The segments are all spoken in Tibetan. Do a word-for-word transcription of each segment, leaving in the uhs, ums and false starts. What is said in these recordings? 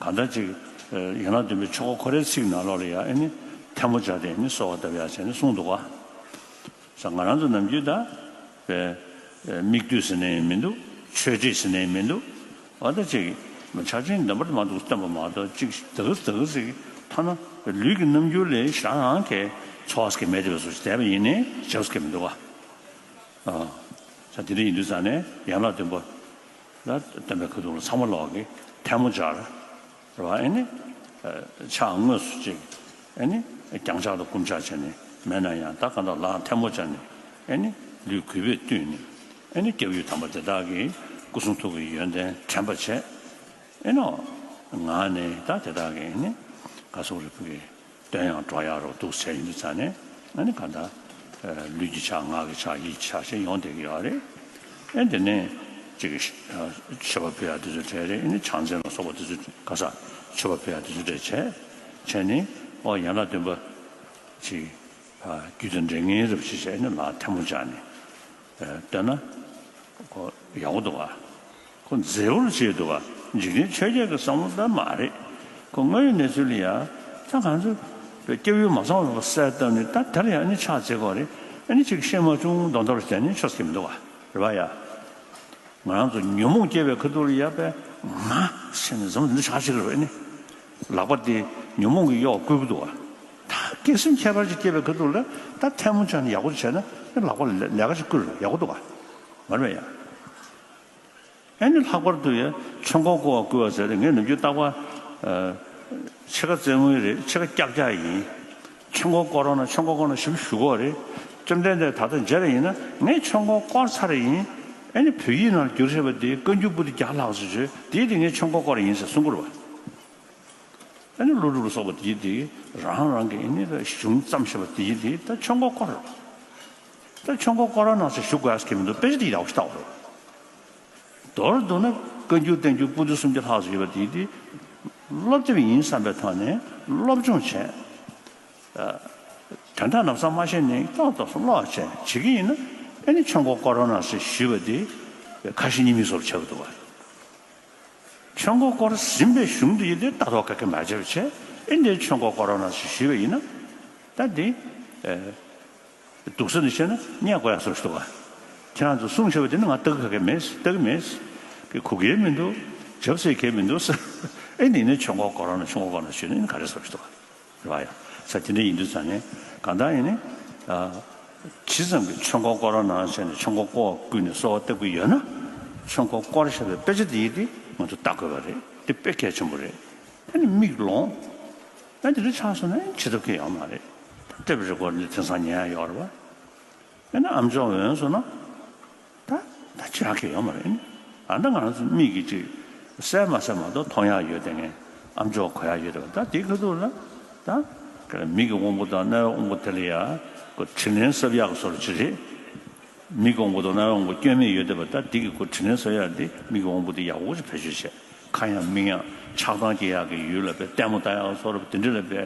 གང་ལྟར་ཅིག་ཡན་ལག་བདུན་པའི་ཆོས་འཁོར་འཁོར་བའི་ཚིག་ནང་ལོགས་ལ་ཡང་ཨེ་ནི་ཐལ་མོ་སྦྱར་ཏེ་ཨེ་ནི་གསོལ་བ་བཏབ་ཡག་བྱས་ནས་གསུངས་འདུག་ག་ས། ང་རང་ཚོ་ནམ་རྒྱུན་ད་པའི་མིག་ལྟོས་ཟེར་ནས་མི་འདུག་ཆོས་ཁྲིད་ཟེར་ནས་མི་འདུག་འོ་ད་ཅིག་ཕྱག་ཆེན་འདམ་པར་མ་འདུག་སྟོན་པ་མ་གཏོགས་ཅིག་དག་དག་ཅིག་ཐ་ན་ལུས་ཀྱི་རྣམ་འགྱུར་ལས་ཞག་རང་གི་ཚོགས་ཀྱི་མེད་དེ་བས་སུ་བསྡད་པ་ཡིན་ནའི་བྱབས་ཀྱི་མི་འདུག་ག་ས། དེ་འདྲ་ཡིན་དུས་ཙང་ནས་ཡན་ལག་བདུན་པ་ལ་སྟོན་པའི་ཁ་ཐུག་ལ་ཚང་མ་ལོག་གི་ཐལ་མོ་སྦྱར། རེད་བ། ཨེ་ནི་ཕྱག་དངོས་སུ་ཅིག་ཨེ་ནི་བརྐྱང་ཕྱག་དང་བསྐུམ་ཕྱག་བྱས་ནས་མེད་ན་ཡང་ད་གང་ལྟར་ལག་ཐལ་མོ་སྦྱར་ནས་ཨེ་ནི་ལུས་གུས་པས་བཏུད་ནས་ཨེ་ནི་སྐྱབས་ཡུལ་དམ་པ་དེ་དག་གི་སྐུ་གསུང་ཐུགས་ཀྱི་ཡོན་ཏན་དྲན་པ་བྱས། ཨེ་ནོ། ངག་ནས་ད་དེ་དག་གི་ཨེ་ནི་ག་སོགས་རིགས་ཀྱི་བསྟོད་དབྱངས་སྒྲོག་ཡག་རོགས་འདུག་ཟེར་ཡིན་དུས་ཙང་ནས་ཨ་ནི་ག་ད་ལུས་ཀྱི་ཕྱག་ངག་གི་ཕྱག་ཡིད་ཀྱི་ཕྱག་ཞེས་ཡོང་བསྡད་ཀྱི་ཡོད་རེད། ཨེ་དེ་ནས་ཅིག་མཆོད་པ་ཕུལ་ཡག་དེ་ཚོ་གྲས་རེད། ཨེ་ནི་ཕྱག་མཚན་ལ་སོགས་པ་དེ་ཚོ་ག་ས་མཆོད་པ་ཕུལ་ཡག་དེ་ཚོ་གྲས་བྱས་བྱས་ནས་ཨོ་ཡན་ལག་བདུན་པ་ཅིག་རྒྱུད་དང་འབྲེལ་ངེས་རབ་ཞེས་བྱས་ནས་ལག་ཐལ་མོ་སྦྱར་ནས་བསྟོད་ན། ཁོ་ཡག་པོ་འདུག་བ། ཁོ་མཛེས་པོར་བྱས་འདུག་བ། འཇིག་རྟེན་ཆོས་བརྒྱད་ཀྱི་བསམ་བློ་ལྟར་མ་རེད། ཁོ་དངོས་ཡོད་གནས་ཚུལ་ལ་ཡ་ད་གང་ཚོད་པའི་སྐྱབས་ཡུལ་མ་ཚང་བ་གསལ་བཏབ་ནས་ད་དེ་ལ་ཡ་ཨ་ནི་ཕྱག་འཚལ་དགོས་རེད། ཨ་ནི་ཅིག་ཤེས་མ་བྱུང་མདོག་མདོག་བྱས་ནས་ཆོས་སྐྱེ་མི་འདུག་བ། རེད་བ་ཡ། ང་རང་ཚོ་ཉོན་མོངས་སྐྱེས་པའི་ཁ་ཐུག་ལ་ཡ་པའི་ང་ཟེར་ནས་འཛོམས་འདི་ཆགས་ཅིག་རེད་བ། ཨ་ནི་ལག་པ་དེ་ཉོན་མོངས་ཀྱི་གཡོག་བསྐུལ་གི་འདུག་བ། ད་སྐྱེ་སེམས་ཁྱད་པར་ཅིག་སྐྱེས་པའི་ཁ་ཐུག་ལ་ད་ཐལ་མོ་སྦྱར་ནས་ཡག་པོ་ཅིག་བྱས་ན་ཨ་ནི་ལག་པ་ལ་ལས་ཀ་ཅིག་བསྐུལ་ཡག་པོ་འདུག་བ། མ་རེད་ཡ། ཨ་ནི་ལྷག་པར་དུ་ཡ་ཆོས་འཁོར་བསྐོར་བ་བསྐུལ་བ་ཟེར་ཏེ་ངས་ནམ་རྒྱུན་རྟག་པར་ཨ་ཕྱེད་ཀ་རྩེད་མོ་རེད། ཕྱེད་ཀ་ཀྱག་ཀྱག་ཡིན། ཆོས་འཁོར་བསྐོར་རོགས་གནང་། ཆོས་འཁོར་བསྐོར་ན་ཞིབ་ཞུ་གི་རེད། བཅོམ་ལྡན་འདས་ད་ལྟ་མཇལ་ཡིན་ན་ངས་ཆོས་འཁོར་བསྐོར་ཚར་ཡིན། ཨ་ནི་བོད་ཡིག་ནང་བསྒྱུར་བཞག་པ་དེ་བཀའ་འགྱུར་པོ་ཏི་བརྒྱ་ལྷག་ཙམ་བྱོས་དེ་དེ་ངས་ཆོས་འཁོར་བསྐོར་ཡིན་ཟེར་གསུང་གི་རེད་བ། ཨ་ནི་ཀླུ་སྒྲུབ་ལ་སོགས་པ་དེ་དེ་རང་རང་གི་ཨ་ནི་གཞུང་བརྩམས་བཞག་པ་དེ་དེ་ད་ཆོས་འཁོར་བསྐོར་རེད་བ། ད་ཆོས་འཁོར་བསྐོར་རོགས་གནང་ཟེར་ཞུ་དགོས་ཡ་ཟེར་གྱི་མི་འདུག་དཔེ་ཆ་དེ་ཡག་པོ་ཞིག་ལྟ་བ་རེད། མདོར་བསྡུ་ན་བཀའ་འགྱུར་བསྟན་འགྱུར་པོ་ཏི་སུམ་བརྒྱ་ལྷག་ཙམ་ཡོད་པ་དེ་དེ་སློབ་དེབ་ཡིན་བསམ་པའི་ཐོག་ནས་སློབ་སྦྱོང་བྱས། དོན་དག་ལམ་སང་མ་ཤེས་ནས་ཏོག་ཏོག་སོ་ཀློག་བྱས་བྱེད་ཀྱི་ཡིན་ན་ཨ་ནི་ཆོས་འཁོར་བསྐོར་རོགས་གནང་ཟེར་ཞུས་པ་དེ་ཁ་ཞེ་གཉིས་མེད་བཟོ་འདྲ་ཆགས་ཀྱི་འདུག་བ། ཆོས་འཁོར་བསྐོར་ཟིན་པའི་གཞུང་དེ་ཡིན་དུས་ལྟ་རྟོག་ག་གེ་མ་བྱས་པ་བྱས་ཨེ་འདྲའི་ཆོས་འཁོར་བསྐོར་རོགས་གནང་ཟེར་ཞུས་པ་ཡིན་ན། ད་འདི་ཨེ་སྡུག་ས་ནས་བཤད་ན་བརྙས་དགོས་ཡ་བཟོ་འདྲ་འདུག་བ། ཁྱེད་རང་ཚོ་གསུངས་བཞག་པ་དེ་ནི་ང་ལྟ་གི་ག་གེ་མེད། ལྟ་གི་མེད། གི་གོ་གི་མི་འདུག་བྱབ་སྲིད་གི་མི་འདུག་ཟེར། ཨེ་འདི་ནི་ཆོས་འཁོར་བསྐོར་རོགས་གནང་། ཆོས་འཁོར་བསྐོར་རོགས་གནང་ཞུས་ན་ཨེ་ནི་ག་རེ་བཟོ་འདྲ་འདུག་བ། རེད་བ་ཡ། ས་དེ་འདྲ་ཡིན་དུས་ཙང་ནས་གང་ལྟར་ཡིན་ནའི་ཨ་ཇི་ཙམ་གྱིས་ཆོས་འཁོར་བསྐོར་རོགས་གནང་ཟེར་ནས་ཆོས་འཁོར་བསྐོར་བ་བསྐུལ་ནས་གསོལ་བ་བཏབ་ཀྱི་ཡོད་ན། ཆོས་འཁོར་བསྐོར་བཞག་པའི་དཔེ་ཆ་དེ་ཡིན་ཏེ་ང་ཚོ་ལྟ་དགོས་པ་རེད། དེ་དཔེ་གལ་ཆེན་པོ་རེད། ཨ་ནི་མིག་ལོང་། ཨ་འདི་འདྲ་ཆགས་སོང་ན་ཅི་ཐུབ་ཀྱི་ཡོད་མ་རེད། ད་ལྟ་བུ་རེ་སྐོར་འདི་དེང་སང་ཉན་ཡ་ཡོད་རེད་བ། ཨ་ནི་ཨམ་ཅོག་འོན་སོང་ན། ད་ད་ཅི་ཡང་གི་ཡོད་མ་རེད། ཨ་ནི་ང་རང་ཚོ་མིག་གིས་ཅིག་གསལ་མ་གསལ་མ་གཏོགས་མཐོང་ཡག་ཡོད་དེ་ངས་ཨམ་ཅོག་གོ་ཡག་ཡོད་དེ་ད་དེའི་ཁ་ཐུག་ལ་ད་མིག་གི་དབང་པོ་དང་རྣ་བའི་དབང་པོ་དེ་ལ་ཡ་ཁོ་དྲིན་ལན་གསབ་ཡག་གི་བཟོ་འདྲ་ཅིག་རེད། མིག་གི་དབང་པོ་དང་རྣ་བའི་དབང་པོ་སྐྱོན་མེད་ཡོད་བསྡད་པ་ད་དེ་གི་ཁོ་དྲིན་ལན་གསབ་ཡག་དེ་མིག་གི་དབང་པོ་དེ་ཡག་པོ་ཅིག་བེད་སྤྱོད་བྱས། ཁ་ཡང་མིག་ཡང་ཆགས་སྡང་སྐྱེ་ཡག་གི་ཡུལ་ལ་དཔེ་ལྟད་མོ་ལྟ་ཡག་གི་བཟོ་འདྲ་དེ་འདྲ་ལ་དཔེ་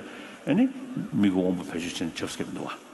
ཨ་ནི་མིག་གི་དབང་པོ་བེད་སྤྱོད་བྱས་ནས་བྱབ་སྐྱེ་མི་འདུག་བ།